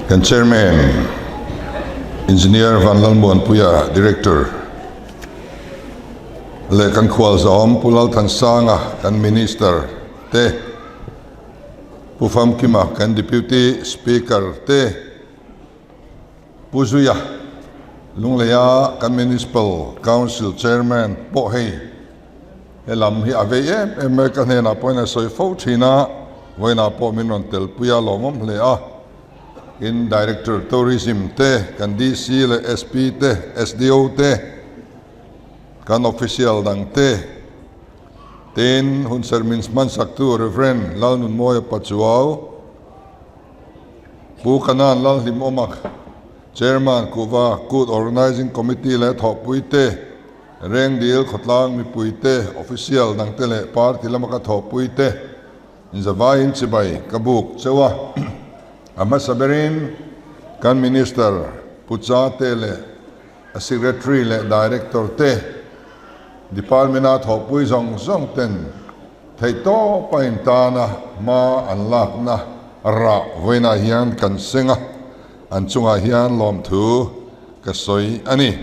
Kan Chairman Engineer Vanlalmuanpuia, Director leh kan khualzawm Pu Lalthansanga, kan Minister te, Pu Famkima, kan Deputy Speaker te, Pu Zuia, Lungleia kan Municipal Council Chairman pawh hei he lam hi a vei em em mai, ka hnenah pawhin a sawi fo thin a, vawiinah pawh min rawn telpui a lawmawm hle a, in Director Tourism te, kan DC leh SP te, SDO te, kan official dang te, tin hunserh min hmansaktu Rev. Lalnunmawia Pachuau, Pu Kanan Lalhlimawma, Chairman Kuhva Kut Organising Committee leh thawhpuite, Rengdil khawtlang mipuite, Official dangte leh Party lama ka thawhpuite inzavaiin chibai ka buk cheu a. A hmasa berin kan Minister Pu Chate leh a Secretary leh Director te, Department-a thawhpui zawng zawng ten Theihtawp a intana hma an lakna rah vawiinah hian kan seng a, an chungah hian lawmthu ka sawi a ni.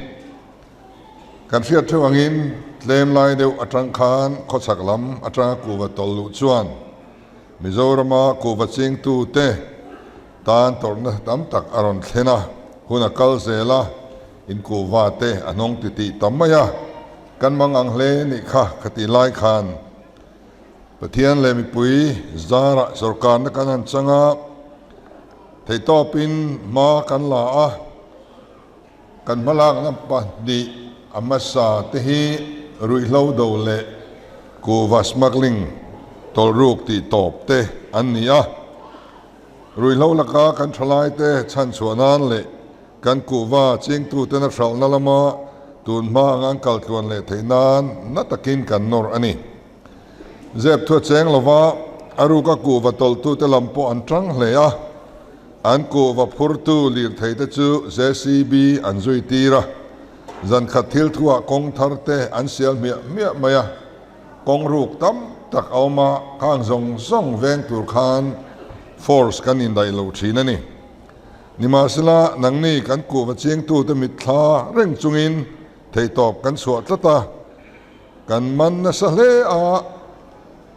Kan hriat theuh angin tlem lai deuh atang khan khawchhak lam atanga kuhva tawlh luh chuan Mizorama kuhva chingtute tan tawrhna tam tak a rawn thlen a, hun a kal zel a, in kuhva te a hnawng titih tam mai a. Kan mang ang hle nih kha ka tih lai khan Pathian leh mipui zarah sawrkarna kan han chang a, theihtawpin hma kan la a, kan hmalakna pahnih a hmasa te hi ruihhlo do leh kuhva smuggling tawlhruk tih tawp te an ni a. Ruihhlo laka kan thalaite chhanchhuah nan leh Kan kuhva chingtuten a hralhna lama tun hma anga an kal tluan leh theih nan na takin kan nawr a ni. Zep thu a cheng lova, a ruka kuhva tawlhtute lam pawh an tang hle a, an kuhva phurtu lirtheite chu JCB an zui tir a, zan khat thil thuah kawng thar te an sial hmiah hmiah mai a, kawng ruk tam tak a awm a, khang zawng zawng veng tur khan force kan indaih lo thin a ni. Nimahsela, nangni kan kuhva chingtute mitthla reng chungin theihtawp kan chhuah tlat a, kan man nasa hle a,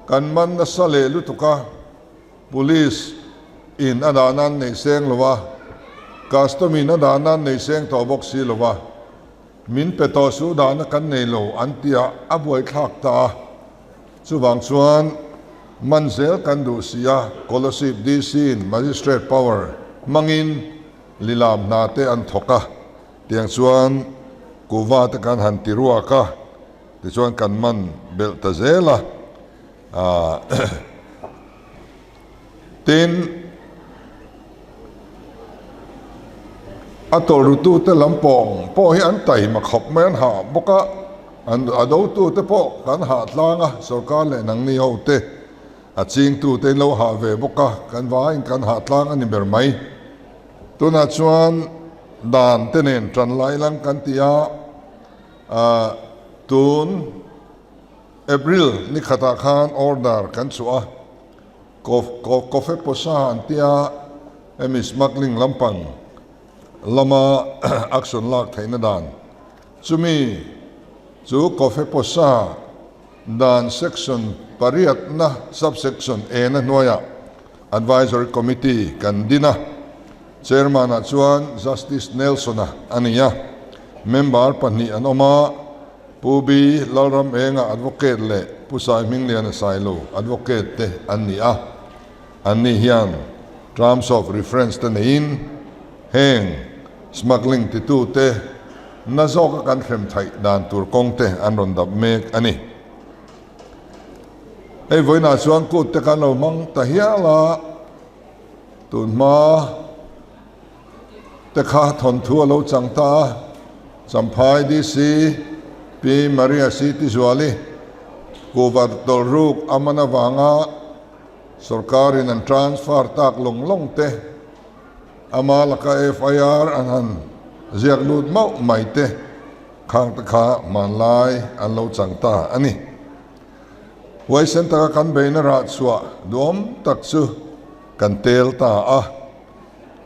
kan man nasa leh lutuk a, Police in a dah nan nei seng lo a, Custom in a dah nan nei seng tawh bawk si lo a, min pe tawh suh dahna kan nei lo an ti a, a buaithlak ta a. Chuvang chuan man zel kan duh si a, Kolasib DC in Magistrate power hmangin lilam hna te an thawk a, tiang chuan kuhva te kan han ti ruak a, tichuan kan man belh ta zel a. Tin, a tawlhrutute lam pawng pawh hi an taima khawp mai, an hah bawk a, an a dotute pawh kan hah tlang a, sorkar leh nangni ho te a chingtute in lo hah ve bawk a, kan vaiin kan hah tlang a ni ber mai. Tunah chuan dan te nen tan lai lang kan ti a, tun April ni khatah khan order kan chhuah a, Kofeposa an tia hemi smuggling lampang lama action lak theihna dan chumi chu Kofeposa dan section pariatna subsection E na hnuaiah Advisory Committee kan din a, Chairman-ah chuan Justice Nelson-a a ni a, member pahnih an awm a, Pu B. Lalram Enga Advocate leh Pu Sai Hmingliana Sailo Advocate te an ni a, anni hian Terms of Reference te neiin heng smuggling titute na zawka kan hrem theih dan tur kawng te an rawn dap mek a ni. Hei vawiinah chuan kut te kan lo hmang ta hial a, tunhma te kha thawnthu a lo chang ta a, Champhai DC Pi Maria C Tizuali kuhva tawlhruk a man avanga sorkarin an transfer tak lawng lawng te, ama laka FIR an han ziak lut mauh mai te khang te kha hmanlai an lo chang ta a ni. Huaisen taka kan beihna rah chhuah duhawm tak chu kan tel ta a.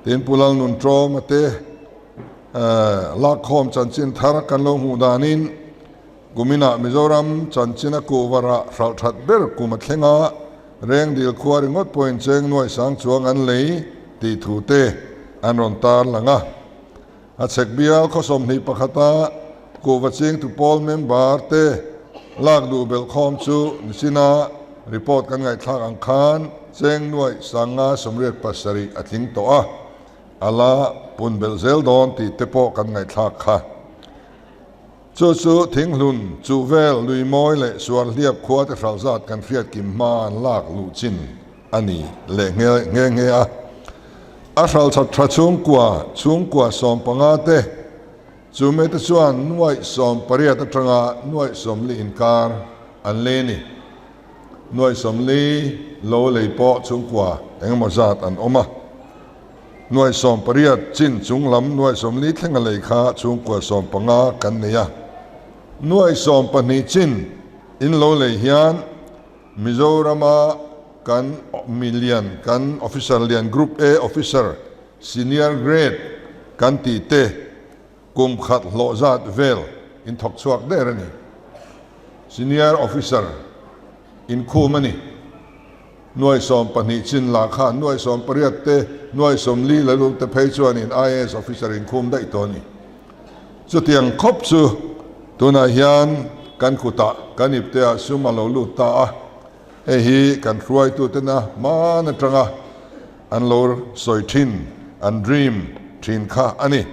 Tin, Pu Lalnunṭawma te lakkhawm chanchin thar kan lo hmuh danin kuminah Mizoram chanchina kuhva rah hralh that ber kum a thleng a, Rengdil khua ringawt pawhin cheng nuaih sang chuang an lei tih thu te an rawn tar lang a. A chhek bial khaw 21 a kuhva chingtu pawl member te lak duh belh khawm chu nichina report kan ngaihthlak ang khan cheng nuaih 587 a tling tawh a, a la pun belh zel dawn tih te pawh kan ngaihthlak kha. Chu chu Thinghlun, Chuhvel, Luimawi leh Suarhliap khua te hralh zat kan hriat kim hma an lak luh chin a ni leh nghe nghe a. A hralh that tha chhungkua, chhungkua 15 te, chu mite chuan nuaih 18 atanga nuaih 40 inkar an lei a ni. Nuaih 40 lo lei pawh chhungkua engemaw zat an awm a. Nuaih 18 chin chung lam nuaih 40 thlenga lei kha chhungkua 15 kan nei a. Nuaih 12 chin in lo lei hian Mizorama kan mi lian, kan officer lian Group A officer, senior grade kan tih te kum khat hlawh zat vel in thawk chhuak der a ni. Senior officer inkhum a ni. Nuaih 12 chin lah khan nuaih 18 te, nuaih 40 la lut te phei chuanin IAS officer inkhum daih tawh a ni. Chutiang khawp chu tunah hian kan kutah, kan ipteah sum a lo lut ta a, hei hi kan hruaitutena hman atanga an lo sawi thin, an dream thin kha a ni.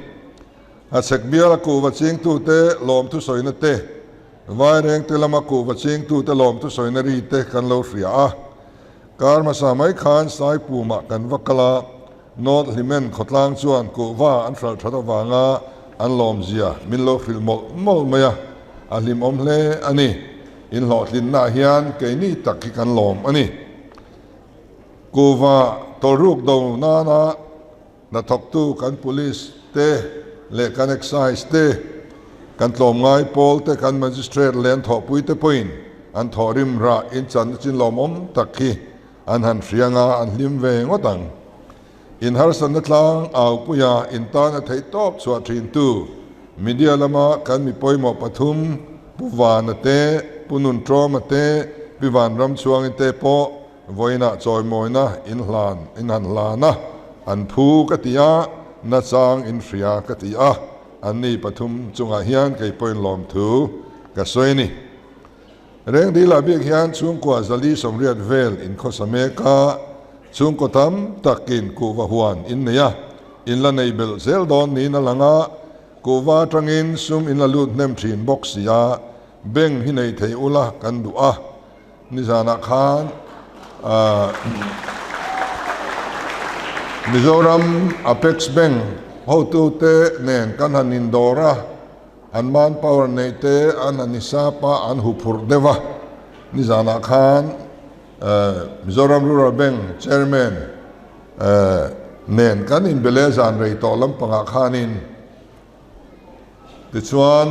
A chhek biala kuhva chingtute lawmthu sawina te, Vairengte lama kuhva chingtute lawmthu sawina ri te kan lo hria a. Kar hmasa mai khan Saipumah kan va kal a, North Hlimen khawtlang chuan kuhva an hralh that avanga an lawmzia min lo hrilh mawlh mawlh mai a, a hlimawm hle a ni. Inhlawhtlinnaah hian keini tak hi kan lawm a ni. Kuhva tawlhruk do nana Hnathawktu kan Police te leh kan Excise te, kan tlawmngai pawl te, kan Magistrate leh an thawhpui te pawhin an thawhrim rah inchanna chin lawmawm tak hi an han hriang a, an hlim ve ngawt ang. In harsatna tlang aupuia in tana theih tawp chhuah thintu media lama kan mi pawimawh pathum Pu Vana te, Pu Nunṭawma te, Pi Vanramchhuangi te pawh Vawiinah chawimawina in hlan in han hlan a, an phu ka ti a, nachang in hria ka ti a, anni pathum chungah hian kei pawhin lawmthu ka sawi a ni. Rengdil-ah bik hian chhungkua 480 vel in khawsa mek a, chhungkaw tam takin kuhva huan in nei a, in la nei belh zel dawn niin a lang a, kuhva atangin sum in la lut hnem thin bawk si a, bank hi nei thei ula kan duh a. Nizanah khan Mizoram Apex Bank hotute nen kan han indawr a, an manpower neih te an han hisap a, an huphurh deuh a. Nizanah khan Mizoram Rural Bank Chairman nen kan inbe leh zan rei tawh lampangah khanin tichuan,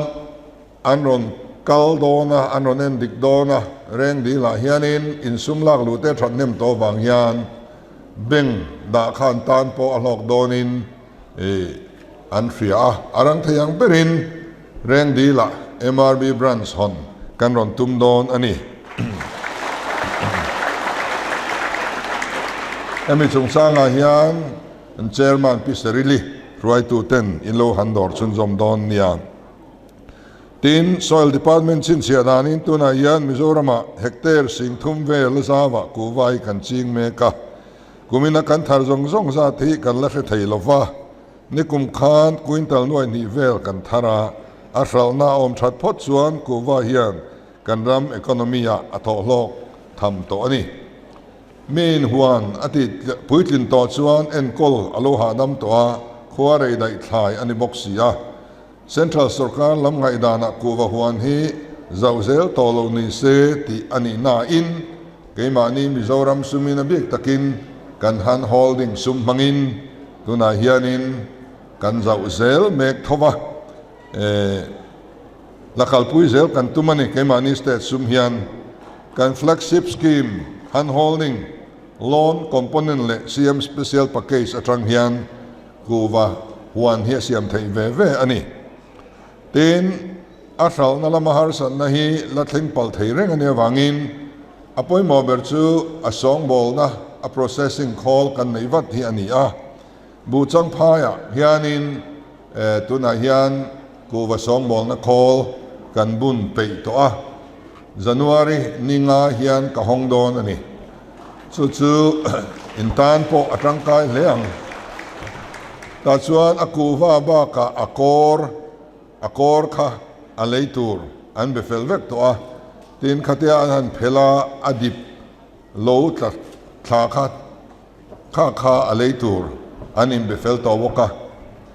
An rawn kal dawn a, an rawn en dik dawn a, reng dilah hianin insum lak luh te that hnem tawh vang hian bank dah khan tan pawh a hlawk dawnin an hria a, a rang thei ang berin reng dilah MRB branch hawn kan rawn tum dawn a ni. Hemi chungchangah hian Chairman Pi Serili hruaituten in lo han dawr chhunzawm dawn nia. Tin, Soil Department chhinchhiah danin tunah hian Mizoramah hectare 3000 vel a zauah kuhva hi kan ching mek a. Kumina kan thar zawng zawng zat hi kan la hre thei lo va, nikum khan quintal 2,000 vel kan thar a, a hralhna a awm that phawt chuan kuhva hian kan ram economy-ah a thawhhlawk tham tawh a ni. Miin huan a tih puitlin tawh chuan enkawl a lo hahdam tawh a, khua rei daih thlai a ni bawk si a. Central sorkar lam ngaihdanah kuhva huan hi zauh zel tawh lo ni se tih a nih nain keimahni Mizoram sumin a bik takin kan han holding sum hmangin tunah hianin kan zauh zel mek tho va, la kalpui zel kan tum a ni. Keimahni state sum hian kan flagship scheme han holding loan component leh CM special package atang hian. kuhva huan hi a siam theih ve ve a ni. Tin, a hralhna lama harsatna hi la thleng palh thei reng a nih avangin a pawimawh ber chu a sawngbawlna, a processing khawl kan neih vat hi a ni a. Buhchang phaiah hianin tunah hian kuhva sawngbawlna khawl kan bun peih tawh a, January ni nga hian ka hawng dawn a ni. Chu chu in tan pawh a tangkai hle ang. Tah chuan a kuhva bakah a kawr, a kawr kha a lei tur an be fel vek tawh a, tin khatia an han phel a, a dip lo tla thla kha Kha kha a lei tur an inbe fel tawh bawk a,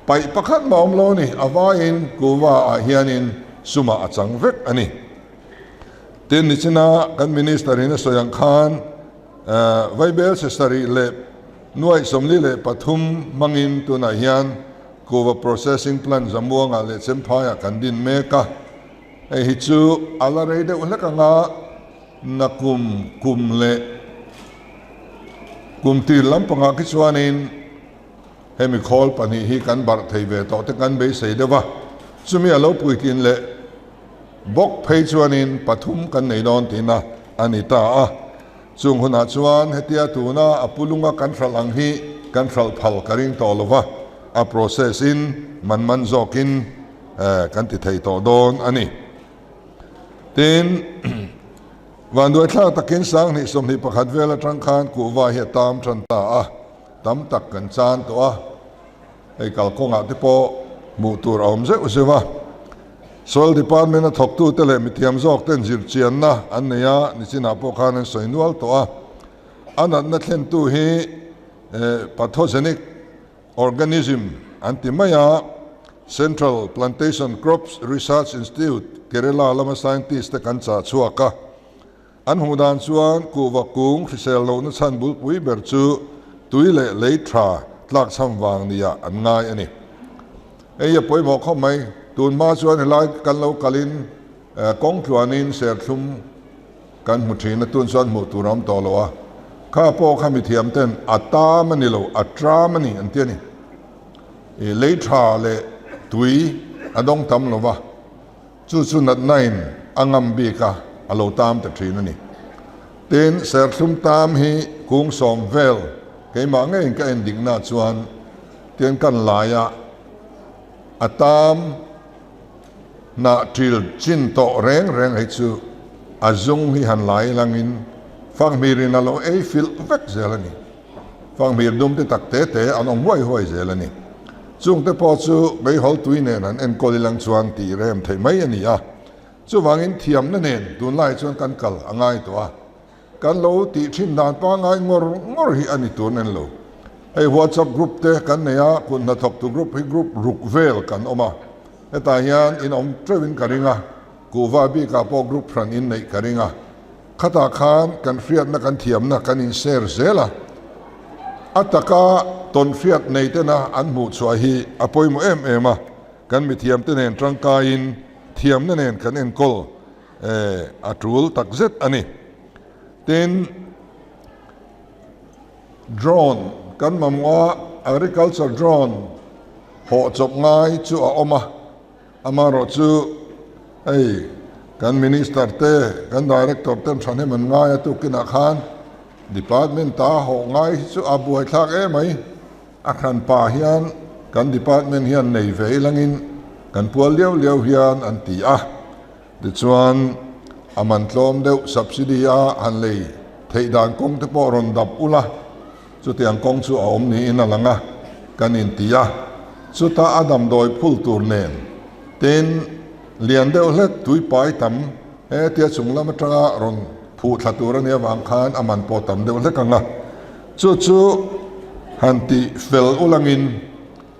paih pakhat mah awm lo a ni, a vaiin kuhva ah hianin sumah a chang vek a ni. Tin, nichina kan Minister in a sawi ang khan Vaibel che sarih leh nuaih 43 hmangin tunah hian kuhva processing plant Zamuangah leh Chemphaiah kan din mek a, hei hi chu a la rei deuh hlek anga, Nakum kum leh kum tir lampangah khi chuanin hemi khawl pahnih hi kan barh thei ve tawh te kan beisei deuh a, chumi a lo puitlin leh bawk phei chuanin pathum kan nei dawn tihna a ni ta a. Chung hunah chuan hetia tuna a pulunga kan hralh ang hi kan hralh phal ka ring tawh lo va, a process in man man zawkin kan ti thei tawh dawn a ni. Tin, vanduaithlak takin 2021 vel atang khan kuhva hi a tam tan ta a, tam tak kan chan tawh a, hei kalkawngah te pawh hmuh tur a awm zeuh zeuh a. Soil Department a thawktute leh mithiam zawk ten zirchianna an nei a, nichinah pawh khan an sawi nual tawh a. A natna thlentu hi pathogenic Organism an ti mai a, Central Plantation Crops Research Institute, Kerala lama scientist te kan chah chhuak a. An hmuh dan chuan kuhva kung hrisel lohna chhan bulpui ber chu tui leh lei tha tlakchham vang nia an ngai a ni. Hei a pawimawh khawp mai, tun hma chuan helai kan lo kalin kawng tluanin serthlum Kan hmu thin a, tun chuan hmuh tur a awm tawh lo a, kha pawh kha mithiam ten a tam a ni lo, a tram a ni an ti a ni. I lei tha leh tui a dawng tam lo va, chu chu natna in a ngam bik a, a lo tam ta thin a ni. Tin, serthlum tam hi kung sawm vel keimah ngeiin ka en dikna chuan tian kan laia a tam, Hnah ṭil chin tawh reng reng hi chu a zung hi han lai langin fanghmirin a lo ei filh vek zel a ni. Fanghmir dum te tak te te an awm huai huai zel a ni. Chungte pawh chu meihawl tui nen han enkawl ilang chuan tih rem theih mai a ni a. Chuvangin thiamna nen tunlai chuan kan kal a ngai tawh a. Kan lo tih thin dan pangngai ngawr ngawr hi a ni tur nen lo. Hei WhatsApp group te kan nei a, kut hnathawktu group hi group ruk vel kan awm a. Hetah hian in awm teuhin ka ring a, kuhva bikah pawh group hran in neih ka ring a. Khatah khan kan hriatna kan thiamna kan in share zel a. A taka tawnhriat nei tena an hmuh chhuah hi a pawimawh em em a, kan mithiamte nen tangkaiin thiamna nen kan enkawl a tul tak zet a ni. Tin, drone kan mamawh a, agriculture drone hawh chawp ngai chu a awm a, amaherawh chu hei kan minister te, kan director ten thahnem an ngai a tukinah khan department ta hawh ngai hi chu a buaithlak em mai. A hran pa hian kan department hian nei ve ilangin kan pual liau liau hian an ti a, tichuan a man tlawm deuh subsidy a han lei theih dan kawng te pawh rawn dap ula, chutiang kawng chu a awm niin a lang a kan inti a, chuta a damdawi phul tur nen tin lian deuh hlek tuipai tam hetia chung lam atanga rawn phuh thla tur a nih avang khan a man pawh tam deuh hlek ang a. Chu chu han tih fel ulangin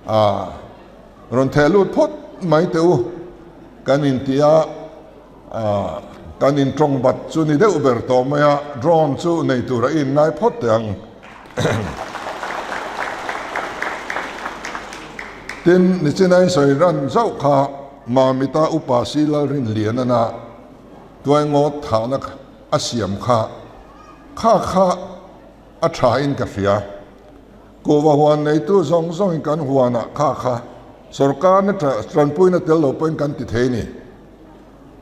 a rawn theh lut phawt mai teh u. Kan inti a, kan intawng bat chu ni deuh ber tawh mai a, drone chu nei tur a inngai phawt teh ang. Tin, nichina in sawi ran zauh kha Mamita upa si Lalrinlianana tuaingawt thahna a siam kha, kha kha a tha in ka hria. Kuhva huan neitu zawng zawngin kan huanah kha kha sorkarna tanpuina tel lo pawhin kan ti thei ni.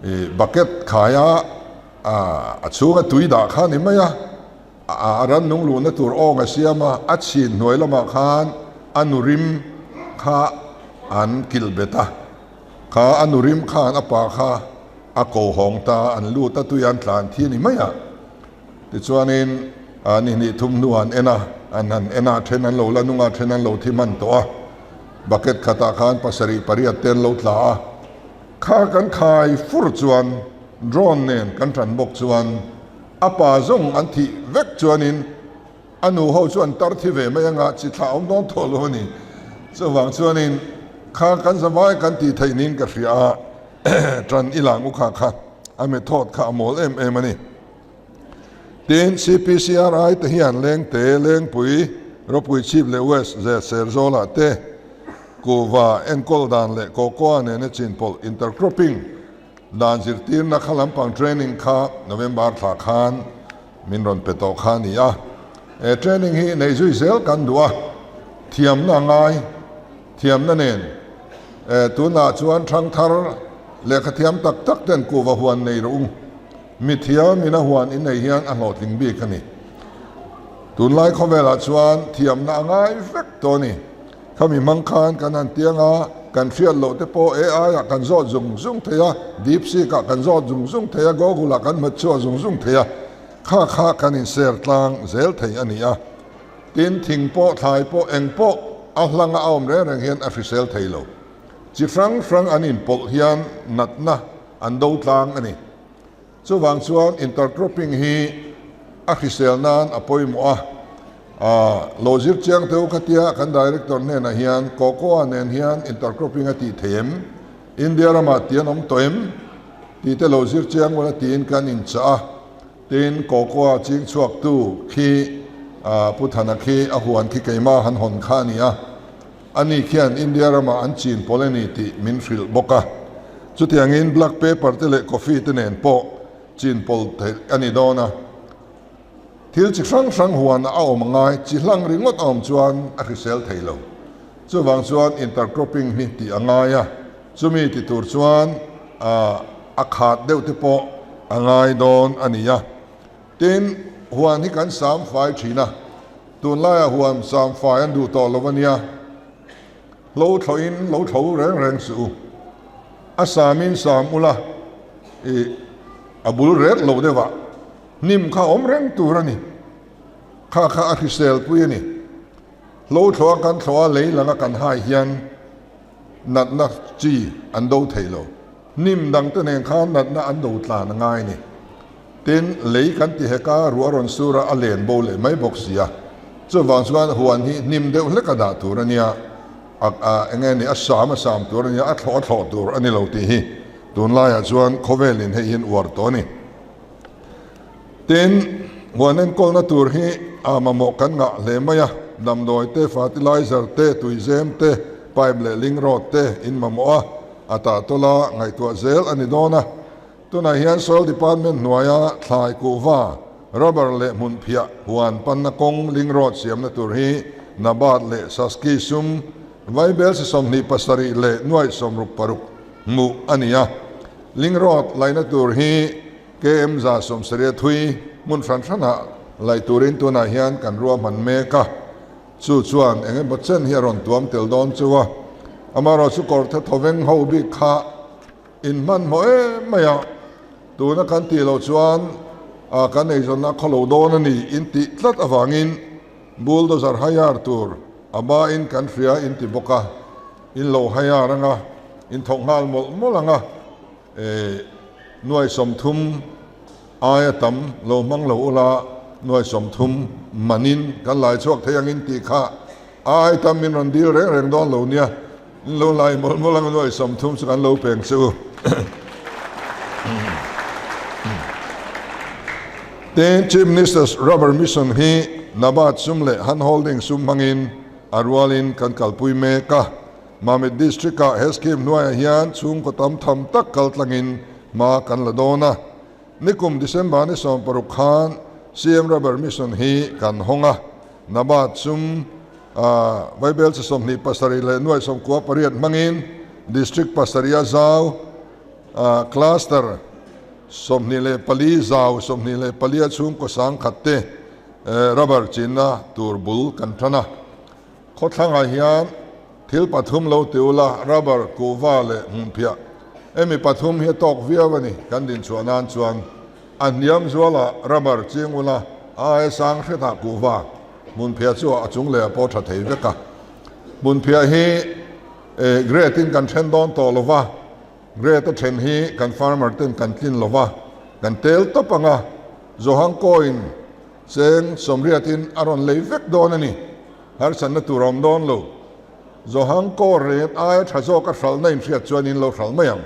I bucket khaia a chhunga tui dah kha ni mai a, a rannung luhna tur awng a siam a, a chhin hnuai lamah khan a nu rim kha an kilh bet a, kha a nu rim khan a pa kha a ko hawng ta, an lut a tui an tlan thi a ni mai a. Tichuanin ni hnih thum hnu an en a, an han en a, then an lo la nung a, then an lo thi hman tawh a. Bucket khatah khan pasarih pariat te an lo tla a. Kha kan khai fur chuan drone nen kan tan bawk chuan a pa zawng an thih vek chuanin a nu ho chu an tar thi ve mai anga chi thlah awm dawn tawh lo a ni. Chuvang chuanin kha kan zavai kan tih theih niin ka hria a, tan i lang u kha kha a method kha a mawl em em a ni. Tin, CPCRI te hian Lengte, Lengpui, Ropui Chhip leh West Zet Serzawlah te kuhva enkawl dan leh cocoa nena chinpawlh intercropping dan zirtirna kha lampang training kha November thla khan min rawn pe tawh kha a ni a. He training hi nei zui zel kan duh a, thiamna a ngai, thiamna nen tunah chuan thangthar lehkha thiam tak tak ten kuhva huan nei rawh u. Mithiam in a huan in nei hian a hlawhtling bik a ni. Tunlai khawvelah chuan thiamna a ngai vek tawh a ni. Khami hmang khan kan han tiang a, kan hriat loh te pawh AI ah kan zawt zung zung thei a, DeepSeek ah kan zawt zung zung thei a, Google ah kan hmet chhuah zung zung thei a, kha kha kan inser tlang zel thei a ni a. Tin, thing pawh, thlai pawh, eng pawh a hlanga a awm reng reng hian a hrisel thei lo. Chi hrang hrang an inpawlh hian natna an do tlang a ni. Chuvang chuan intercropping hi a hrisel nan a pawimawh a, lo zir chiang teu khatia kan director hnenah hian cocoa nen hian intercropping a tih thei em? India ramah tih an awm tawh em? Tih te lo zir chiang ula tiin kan inchah a, tin cocoa ching chhuaktu khi Pu Thana khi a huan khi keimah han hawn kha a ni a. Ani khian India ramah an chin pawl a ni tih min hrilh bawk a. Chutiangin black pepper te leh coffee te nen pawh chin pawl theih a ni dawn a. Thil chi hrang hrang huan a awm a ngai, chi hlang ringawt a awm chuan a hrisel thei lo. Chuvang chuan intercropping hi tih a ngai a, chumi ti tur chuan a khat deuh te pawh a ngai dawn a ni a. Tin, huan hi kan sam fai thin a, tunlaiah huan sam fai an duh tawh lo a nia. Hlo thlawhin lo thlo reng reng suh u. A samin sam ula, ih, a bul ret lo deuh ah hnim kha awm reng tur a ni. Kha kha a hrisel pui a ni. Hlo thlawh a kan thlawh a lei langa kan hai hian natna chi an do thei lo. Hnim dangte nen khan natna an do tlan a ngai a ni. Tin, lei kan ti hek a, ruah rawn sur a, a len bo leh mai bawk si a. Chuvang chuan huan hi hnim deuh hlek a dah tur a nia, a a eng nge ni, a sam a sam tur a nia, a thlawh a thlawh tur a ni lo tih hi tunlaiah chuan khawvelin hei hian uar tawh a ni. Tin, huan enkawlna tur hi a mamawh kan ngah hle mai a, damdawi te, fertilizer te, tuizem te, pipe leh ling rod te in mamawh a, a tahtawla ngaihtuah zel a ni dawn a. Tunah hian Soil Department hnuaia thlai kuhva, rubber leh hmunphiah huan panna kawng link road siamna tur hi NABARD leh Saski sum vaibel si 27 leh nuaih 66 hmuh a ni a. Link road laihna tur hi KM 180 thui hmun hran hranah laih turin tunah hian kan ruahman mek a. Chu chuan eng emaw chen hi a rawn tuam tel dawn chu a. Amaherawhchu kawrthe thawveng ho bik kha In hmanhmawh em mai a, tuna kan tih loh chuan kan eizawnna khaw lo dawn a ni in tih tlat avangin bulldozer hire tur a bain kan hria in ti bawk a, in lo hire anga in thawk nghal mawlh mawlh anga nuai 30 aia tam lo hmang lo ula nuai 30 manin kan lai chhuak thei angin tih kha ai tam min rawn dil reng reng dawn lo nia. In lo lai mawlh mawlh ang nuai 30 chu kan lo peng che u. Tin, Chief Minister's Rubber Mission hi NABARD sum leh hand holding sum hmangin a rualin kan kalpui mek a. Mamit District-ah he scheme hnuaiah hian chhungkaw tam tham tak kal tlangin hma kan la dawn a. Nikum December ni 16 khan CM Rubber Mission hi kan hawng a, NABARD sum. Vaibelchhe 27 leh nuai 98 hmangin District pasarih a zau Cluster 24 zau 24 a chhungkaw sangkhat te rubber chinna tur bul kan tan a. Khawthlangah hian thil pathum lo ti ula, rubber, kuhva leh hmunphiah. Hemi pathum hi a tawk viau a ni kan dinchhuah nan chuan. A hniam zualah rubber ching ula, a aia sang hretah kuhva hmunphiah chu a chung leh a pawh tha thei vek a. Hmunphiah hi grade in kan then dawn tawh lo va, grade a then hi kan farmer ten kan tlin lo va, kan tel tawp ang a, Zohangkawiin cheng sawmriatin a rawn lei vek dawn a ni. Harsatna tur a awm dawn lo. Zohangkaw rate aia tha zawk a hralhna inhriat chuan in lo hralh mai ang.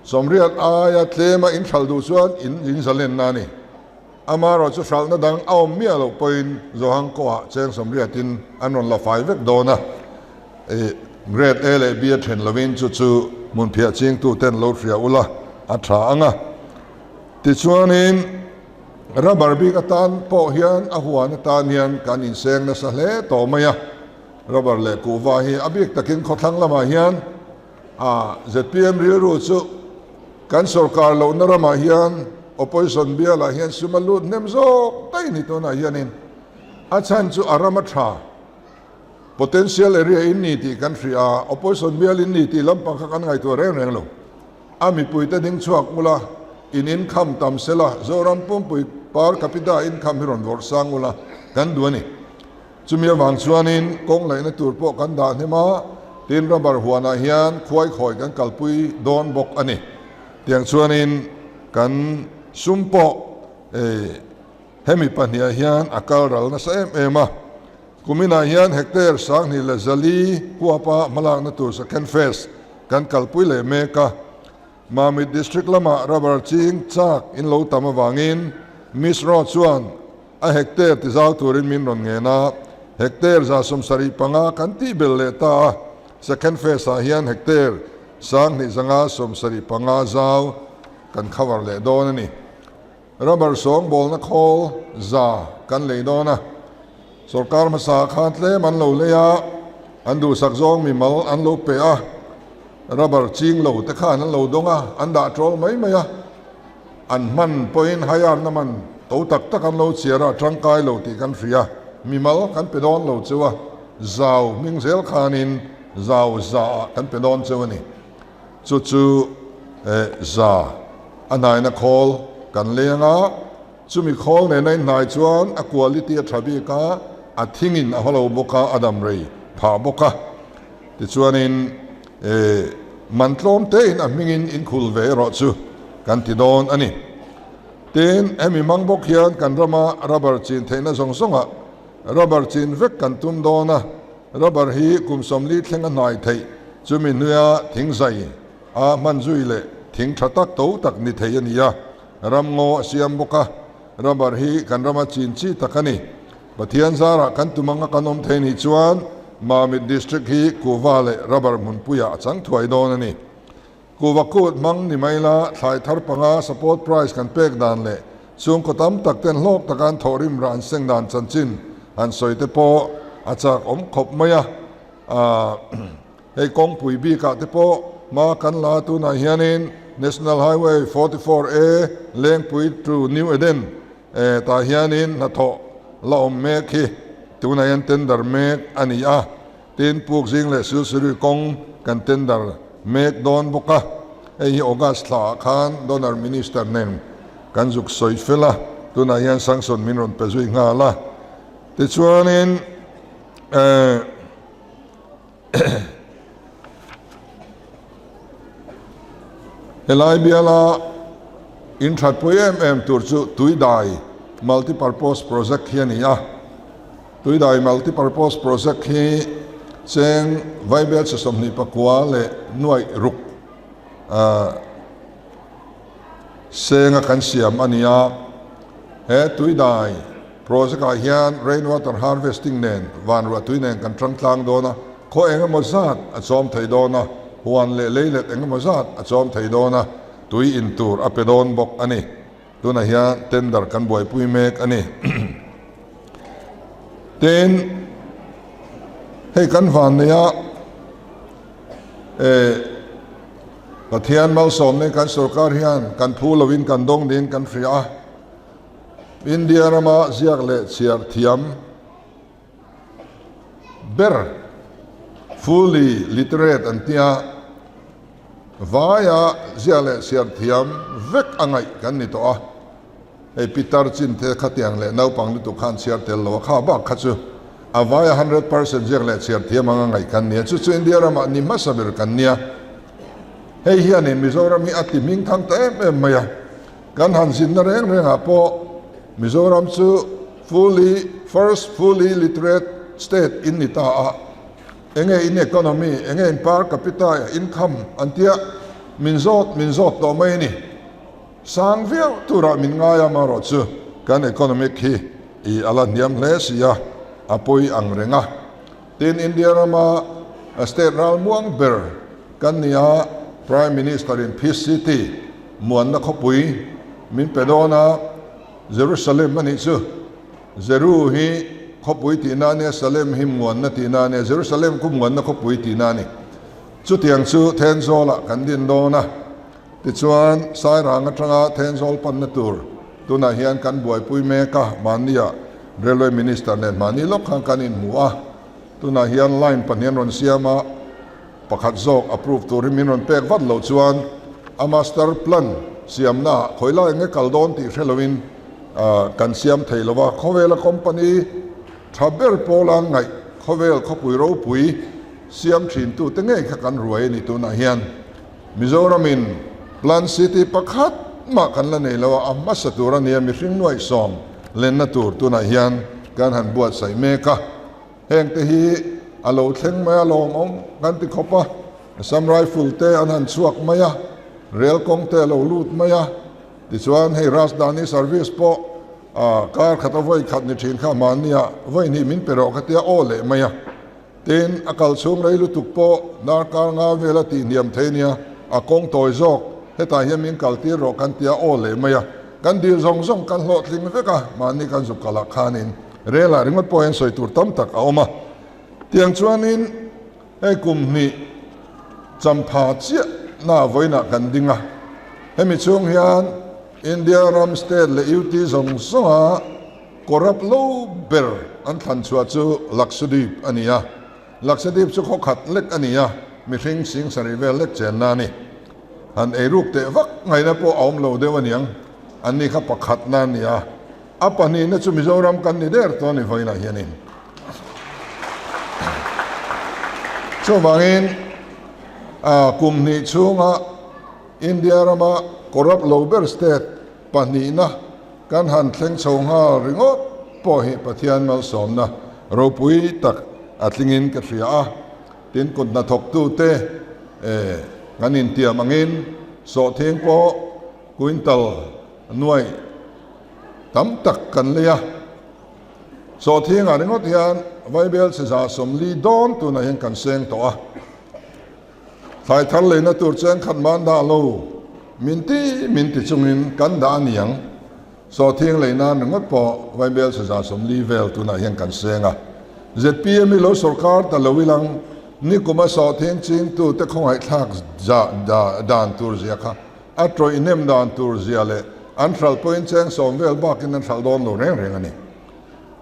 Sawmriat aia tlema in hralh duh chuan in in zalenna a ni. Amaherawh chu hralhna dang a awm miah loh pawhin Zohang kawhah cheng sawmriatin an rawn la fai vek dawn a. Grade A leh B a then lovin chu chu hmunphiah chingtu ten lo hria ula a tha ang a. Tichuanin rubber bik atan pawh hian a huan atan hian kan inseng nasa hle tawh mai a. Rubber leh kuhva hi a bik takin khawthlang lamah hian A zpm rilru chu kan sorkar lohna ramah hian opposition bialah hian sum a lut hnem zawk daih ni tunah hianin a chhan chu a ram a tha potential area in ni tih kan hria a, opposition bial in ni tih lampang kha kan ngaihtuah reng reng lo. A mipuite ding chhuak ula, in income tam sela, Zoram pumpui per capita income hi rawn vawrh sang ula kan duh a ni. Chumi avang chuanin kawng laihna tur pawh kan dah hnem a, tin rubber huanah hian khuai khawi kan kalpui dawn bawk a ni. Tiang chuanin kan sum pawh hemi pahniah hian a kal ral nasa em em a. Kuminah hian hectare 2400 huapa hmalakna tur second phase kan kalpui leh mek a. Mamit District lamah rubber ching chak in lo tam avangin Misro chuan A hectare ti zau turin min rawn ngen a, hectare 75 kan tih bel leh ta a, second phase ah hian hectare 2575 zau kan cover leh dawn a ni. Rubber sawngbawlna khawl za kan lei dawn a, sorkar hmasa khan tlem an lo lei a, an duhsak zawng mimal an lo pe a, rubber ching lo te khan an lo dawng a, an dah tawl mai mai a. An hman pawhin haiarna man to tak tak an lo chhiar a, tangkai lo tih kan hria. Mimal kan pe dawn lo cheu a, zau hming zel khanin zau za ah kan pe dawn cheu a ni. Chu chu za a hnaina khawl kan leng a, chumi khawl nena inhnai chuan a quality a tha bik a, a thingin a haw lo bawk a, a dam rei phah bawk a. Tichuanin man tlawm tein a hmingin inkhul ve erawh chu kan ti dawn a ni. Tin, hemi hmang bawk hian kan rama rubber chin theihna zawng zawngah rubber chin vek kan tum dawn a, rubber hi kum 40 thleng a hnai theih chumi hnuia thing zai a hman zui leh thing tha tak to tak ni thei a ni a, ramngaw a siam bawk a, rubber hi kan rama chin chi tak a ni. Pathian zarah kan tum anga kan awm thei nih chuan Mamit District hi kuhva leh rubber hmunpuiah a chang thuai dawn a ni. Kuhva kut hmang ni mai la, thlai thar panga support price kan pek dan leh chhungkaw tam tak ten hlawk taka an thawhrim rah an seng dan chanchin han sawi te pawh a chak awm khawp mai a. Hei kawngpui bikah te pawh hma kan la tunah hianin National Highway 44 A Lengpui to New Eden tah hianin hnathawh la awm mek hi tunah hian tender mek a ni a, tin Pukzing leh Silsuri kawng kan tender mek dawn bawk a, hei hi August thlaah khan Donor Minister nen kan zuk sawi fel a, tunah hian sanction min rawn pe zui nghal a, tichuanin Helai biala inthatpui em em tur chu Tuidai Multipurpose Project hi a ni a. Tuidai Multipurpose Project hi cheng vaibel chi 29 leh nuaih ruk senga kan siam a ni a. He Tuidai Project ah hian rain water harvesting nen vanruah tui nen kan tang tlang dawn a, khaw eng emaw zat a chawm thei dawn a, huan leh leilet eng emaw zat a chawm thei dawn a, tui in tur a pe dawn bawk a ni. Tunah hian tender kan buaipui mek a ni. Tin. Hei kan vanneia eh Pathian malsawmna kan sorkar hian kan phu lovin kan dawng niin kan hria a. India rama ziak leh chhiar thiam ber fully literate an tia vaia ziak leh chhiar thiam vek a ngaih kan ni tawh a. Hei pitar chin te khatiang leh naupang lutuk khan chhiar tel lo a, kha bak kha chu a vaia 100% ziak leh chhiar thiam anga ngaih kan nia. Chu chu India ramah ni hmasa ber kan nia. Hei hianin Mizoram hi a ti hming thang ta em em mai a. Kan han zinna reng rengah pawh Mizoram chu fully first fully literate state in ni ta a, enge in economy, enge in per capita income an tia min zawt min zawt tawh mai a ni. Sang viau turah min ngai a marawh chu kan economic hi i a la hniam hle si a, a pawi ang reng a. Tin, India rama state ralmuang ber kan ni a, Prime Minister in Peace City muanna khawpui min pe dawn a, Jerusalem a nih chu. Jeru hi khawpui tihna a nia, Salem hi muanna tihna a nia, Jerusalem khu muanna khawpui tihna a ni. Chutiang chu Thenzawlah kan din dawn a. Tichuan, Sairang atanga Thenzawl panna tur tunah hian kan buaipui mek a, mahnia Railway Minister nen mahni lawk khan kan inhmu a, tunah hian line pahnih an rawn siam a, pakhat zawk approve tur hi min rawn pek vat loh chuan a master plan siamnaah khawi lai nge kal dawn tih hre loin kan siam thei lo va, khawvela company tha ber pawla ngaih khawvel khawpui ropui siam thintute ngei kha kan ruai a ni tunah hian. Mizoramin Plan City pakhat mah kan la nei lo a, a hmasa tur a nia mihring nuaihsawm lenna tur tunah hian kan han buatsaih mek a. Hengte hi a lo thleng mai a lawmawm kan ti khawp a, Assam Rifle te an han chhuak mai a, rel kawng te a lo lut mai a, tichuan hei Rajdhani service pawh kar khat a vawi khat ni thin kha mahnia vawi hnih min pe rawh ka tia aw leh mai a. Tin, a kal chhung rei lutuk pawh darkar nga vel a tihhniam thei nia, a kawng tawi zawk, hetah hian min kal tir rawh kan tia aw leh mai a, kan dil zawng zawng kan hlawhtling vek a, mahni kan zuk kalh ah khanin rel ah ringawt pawh hian sawi tur tam tak a awm a. Tiang chuanin hei kum hnih champha chiah na vawiinah kan ding a, hemi chhung hian India ram state leh UT zawng zawnga Corrupt lo ber an thlan chhuah chu Lakshadweep a ni a, Lakshadweep chu khaw khat lek a ni a, mihring sing sarih vel lek chenna a ni. Han eiruk teh vak ngaihna pawh a awm lo deuh a niang, an ni kha pakhatna a ni a, a pahnihna chu Mizoram kan ni der tawh a ni vawiinah hianin. Chuvangin kum hnih chhunga India rama corrupt lo ber state pahnihna Kan han thleng chho nghal ringawt pawh hi Pathian malsawmna ropui tak a tlingin ka hria a, tin kut hnathawktute kan intiam angin sawhthing pawh quintal nuaih tam tak kan lei a. Sawhthingah ringawt hian Vaibel chhe 140 dawn tunah hian kan seng tawh a. Thlai thar leina tur cheng khat man dah lo, min ti min ti chungin kan dah a niang. Sawhthing lei nan ringawt pawh Vaibel chhe 140 vel tunah hian kan seng a. Zpm hi lo sawrkar ta lo ilang, nikuma sawhthing chingtute khawngaihthlak dan tur zia kha a tawih nem dan tur zia leh an hralh pawhin cheng sawm vel bakin an hralh dawn lo reng reng a ni.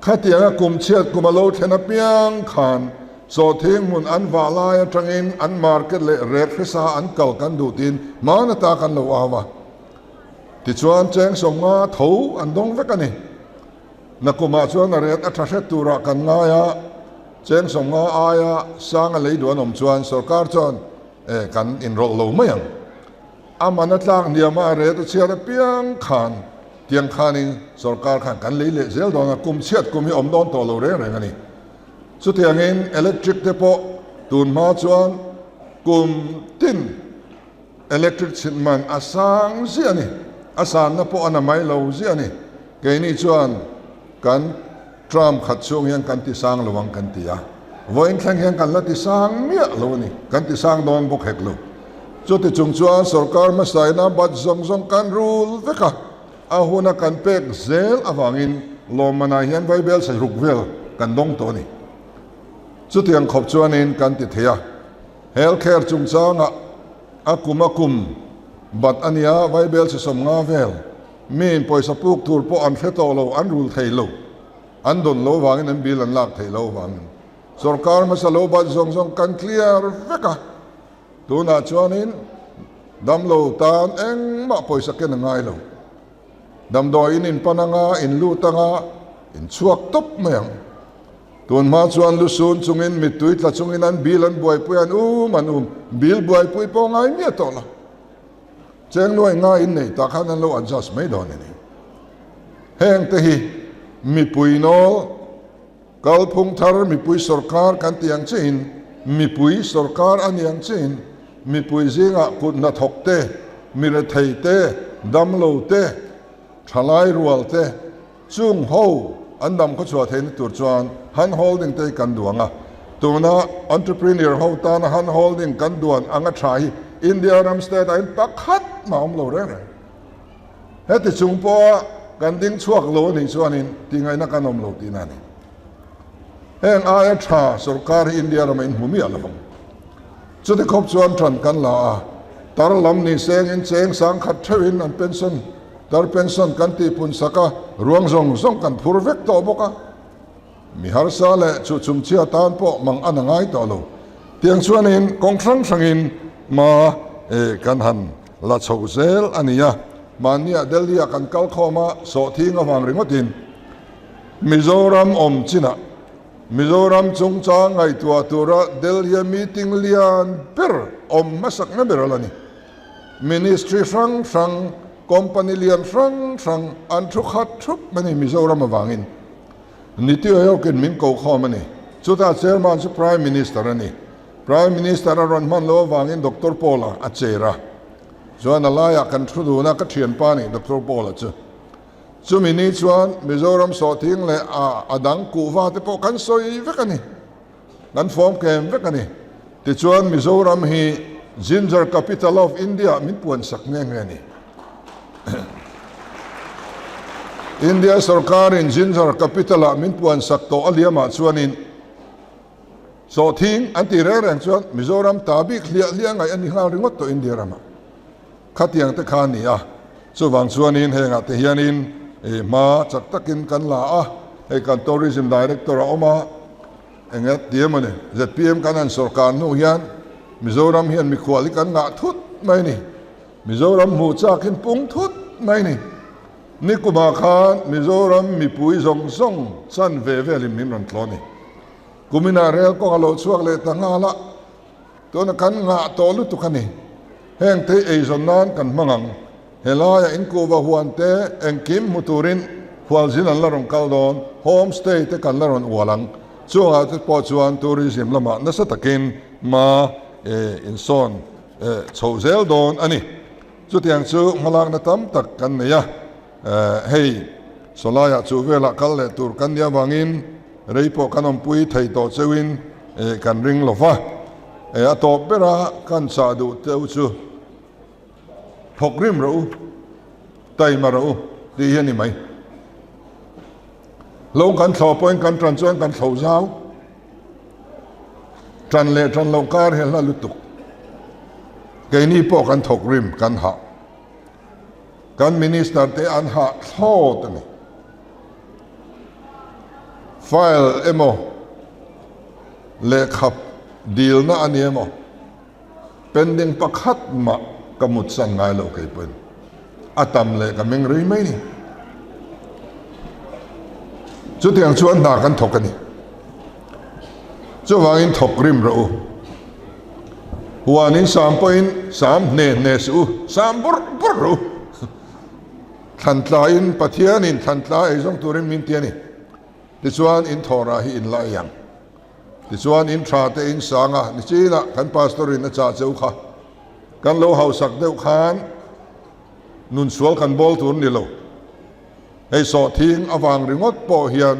Khatianga kum chhiat kum a lo thlen apiang khan sawhthing hmun an vah lai atangin an market leh rek hresa an kal kan duh tiin hman ata kan lo au a. Tichuan cheng 50 tho an dawng vek a ni. Nakumah chuan a ret a tha hret turah kan ngai a, cheng 50 aia sang a lei duh an awm chuan sorkar chuan kan inrawlh lo mai ang. A man a tlak hniam a, a ret a chhiat apiang khan tiang khanin sorkar khan kan lei leh zel dawn a, kum chhiat kum hi awm dawn tawh lo reng reng a ni. Chutiangin electric te pawh tun hma chuan kum tin electric chhit man a sang ziah a ni, a sanna pawh a na mai lo ziah a ni. Keini chuan kan term khat chhung hian kan ti sang lo ang kan ti a, vawiin thleng hian kan la ti sang miah lo a ni, kan ti sang dawn bawk hek lo. Chuti chung chuan sorkar hmasaina bat zawng zawng kan rul vek a, a huna kan pek zel avangin lawmmanah hian vaibel saruk vel kan dawng tawh a ni. Chutiang khawp chuanin kan ti thei a, Health care chungchangah a kum a kum bat a nia, Vaibel chi 50 vel miin pawisa puk tur pawh an hre tawh lo, an rul thei lo, an dawn lo vangin an bill an lak theih lo vangin sorkar hmasa lo bat zawng zawng kan clear vek a, tunah chuanin damlo tan engmah pawisa ken a ngai lo. Damdawi in inpan anga, in lut anga, in chhuak tawp mai ang. Tun hma chuan lusun chungin mittui tla chungin an bill an buaipui an um an um. Bill buaipui pawh ngai miah tawh lo. Cheng nuai nga in nei tah khan an lo adjust mai dawn a ni. Heng te hi mipui nawl, kalphung thar mipui sorkar kan tih ang chiin, mipui sorkar a ni ang chiin, mipui zingah kut hnathawk te, mi rethei te, damlo te, thalai rual te, Chung ho an dam khaw chhuah theihna tur chuan hand holding te hi kan duang a, tuna entrepreneur ho tana hand holding kan duan anga tha hi India ram state ah hian pakhat mah awm lo reng reng. Heti chung pawha kan ding chhuak lo a nih chuanin tihngaihna kan awm lo tihna a ni. Heng aia tha sorkar hi India ramah in hmu miah lo vang. Chuti khawp chuan ṭan kan la a, tar lam ni sengin cheng sangkhat theuhin an pension Tar pension kan tih pun sak a, ruang zawng zawng kan phur vek tawh bawk a. Mi harsa leh chu chumchhia tan pawh mang an a ngai tawh lo. Tiang chuanin kawng hrang hrangin hma kan han la chho zel a ni a. Mahniah Delhi-ah kan kal khawm a, sawhthing avang ringawtin Mizoram awm chinah Mizoram chungchang ngaihtuah tura Delhi-a meeting lian ber awm hmasakna ber a la ni. Ministry hrang hrang, company lian hrang hrang an thu khat thup a ni Mizoram avangin. Niti Aayog-in min ko khawm a ni. Chutah Chairman chu Prime Minister a ni. Prime Minister a rawn hman loh avangin Doctor Paul-a a chair a. Chuan a laiah kan thu dun a, ka thianpa a ni Doctor Paul-a chu. Chumi ni chuan Mizoram sawhthing leh a dang kuhva te pawh kan sawi vek a ni. Kan fawm kem vek a ni. Tichuan Mizoram hi Ginger Capital of India min puan sak nghe nghe a ni. India sorkarin Ginger Capital ah min puan sak tawh a liamah chuanin sawhthing an tih reng reng chuan Mizoram ta bik hliah hliah ngaih a ni nghal ringawt tawh India ramah. Khatiang te kha a ni a, chuvang chuanin hengah te hianin hma chak takin kan la a, hei kan Tourism Director a awm a, eng nge ti emaw ni, zpm kan han sawrkar hnu hian Mizoram hian mikhual hi kan ngah thut mai a ni, Mizoram hmuh chak hin pung thut mai a ni. Nikumah khan Mizoram mipui zawng zawng chan ve velin min rawn tlawn a ni. Kuminah rel kawng a lo chhuak leh ta nghal a. Tuna kan ngah tawh lutuk a ni. Heng thei eizawn nan kan hmang ang. Helaiah inkuhva huan te engkim hmu turin khualzin an la rawn kal dawn, home stay te kan la rawn ual ang. Chungah te pawh chuan tourism lamah nasa takin hma insawn chhoh zel dawn a ni. Chutiang chu hmalakna tam tak kan nei a. Hei sawlaiah chu velah kal leh tur kan nih avangin rei pawh kan awmpui thei tawh cheuhin kan ring lo va. A tawp bera kan chah duh teuh chu thawk rim rawh u, taima rawh u tih hi a ni mai. Lo kan thlawh pawhin kan tan chuan kan thlo zau. Tan leh tan loh kar hi a hla lutuk. Keini pawh kan thawk rim kan hah. Kan Minister te an hah thlawt a ni. File emaw lehkha dilna a ni emaw pending pakhat mah ka mutsan ngai lo kei pawhin a tam leh ka meng rei mai ni. Chutiang chuan hna kan thawk a ni. Chuvangin thawk rim rawh u. Huanin sam pawhin sam hne hne suh u, sam bawrh bawrh rawh u. Thlantlaiin Pathianin thlantlai ei zawng turin min ti a ni. Tichuan in thawhrah hi in la ei ang. Tichuan in tha te in sang a, nichinah kan pastor-in a chah cheu kha. Kan lo hausak deuh khan nun sual kan bawl tur ni lo. Hei sawhthing avang ringawt pawh hian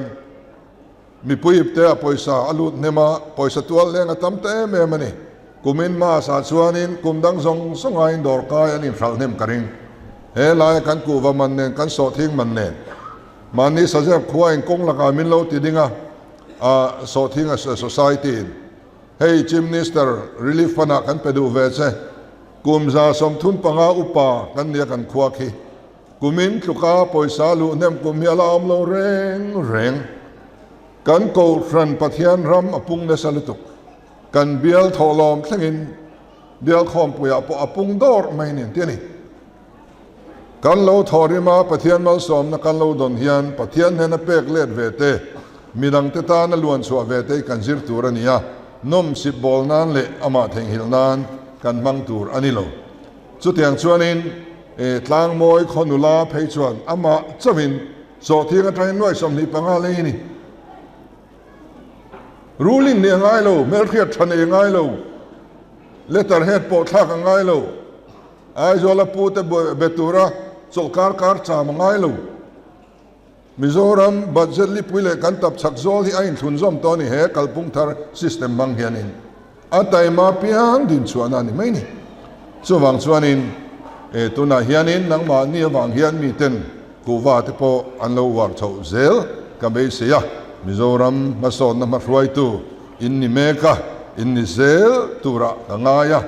Mipui ipte a pawisa a lut hnem a, pawisa tual leng a tam ta em em a ni. Kumin Mass ah chuanin kum dang zawng zawng aiin dawrkai an inhralh hnem ka ring. He laia kan kuhva man nen kan sawhthing man nen mahni sazep khua in kawng lakah min lo ti ding a. Sawhthing Society in hei Chief Minister Relief Fund ah kan pe duh ve che. Kum 35 upa kan nia kan khua khi. Kumin tluka pawisa luh hnem kum hi a la awm lo reng reng. Kan Kohhran Pathian ram a pung nasa lutuk. Kan bial thawhlawm thlengin bial khawmpuiah pawh a pung dawrh mai nen ti a ni. Kan lo thawhrim a, Pathian malsawmna kan lo dawn hian Pathian hnena pek let ve te, midangte tana luan chhuah ve te hi kan zir tur a ni a, nawmsip bawl nan leh amah theihnghilh nan kan hmang tur a ni lo. Chutiang chuanin Tlangmawi khaw nula phei chuan amah chauhin sawhthing atangin nuai 25 lei a ni. Ruling nih a ngai lo, hmelhriat tha nei a ngai lo, letter head pawh thlak a ngai lo, Aizawla pute be tura chawlhkar kar cham a ngai lo. Mizoram budget lipui leh kan tap chak zawl hi a inthlunzawm tawh a ni he kalpung thar system hmang hianin a taima piang din chhuahna a ni mai ni. Chuvang chuanin e tunah hianin nangmahni avang hian miten kuhva te pawh an lo uar chhoh zel ka beisei a, Mizoram hmasawnna hmahruaitu in ni mek a, in ni zel turah ka ngai a.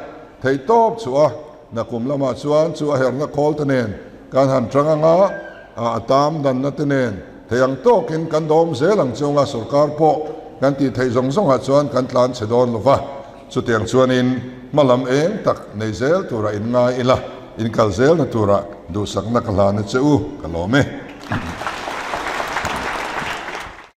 Theihtawp chu a nakum lamah chuan chu a herhna khawl te nen kan han tang anga, a tam danna te nen thei ang tawkin kan dawm zel ang chunga sorkar pawh kan tih theih zawng zawngah chuan kan tlan chhe dawn lo va. Chutiang chuanin hma lam eng tak nei zel turah in ngai ila, in kal zelna turah duhsakna ka hlan a che u, ka lawm e.